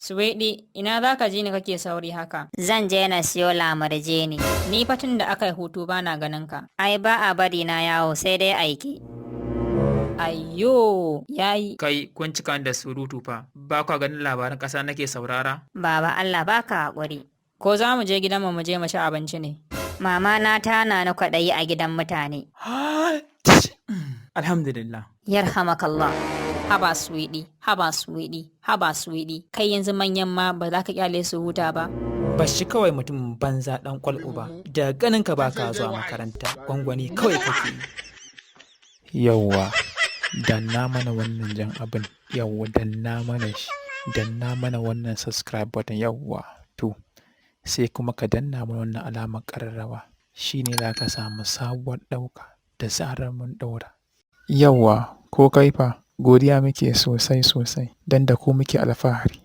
Suwaiɗi, ina za ka je ne kake sauri haka? Zan je na siyo lamarje ne. Ni fa tun da aka yi hutu bana ganin ka. Ai ba a bari na yawo, sai dai aiki. Ayyo, yayi. Kai, kun cika da surutu fa, ba kwa ganin labaran ƙasa nake saurara? Baba, Allah baka haƙuri. Ko za mu je gidanmu mu je mu ci abinci ne? Mama na ta na ni kwaɗayi a gidan mutane. Alhamdulillah. Yarhamakallah. Haba Suwaiɗi, haba Suwaiɗi, haba Suwaiɗi. Kai, yanzu manyan ma ba za ka kyale su huta ba. Bashi kawai, mutumin banza, ɗan kwal uba, da ganin ka baka zuwa makaranta, gwangwani kawai kake yi. Yauwa, danna mana wannan jan abin, yauwa, danna mana shi, danna mana wannan subscribe button, yauwa. To, sai kuma ka danna mana wannan alamar ƙararrawa, shi ne za ka samu sabuwar ɗauka da zarar mun ɗaura. Yauwa, ko kai fa, godiya muke sosai sosai, don da ku muke alfahari.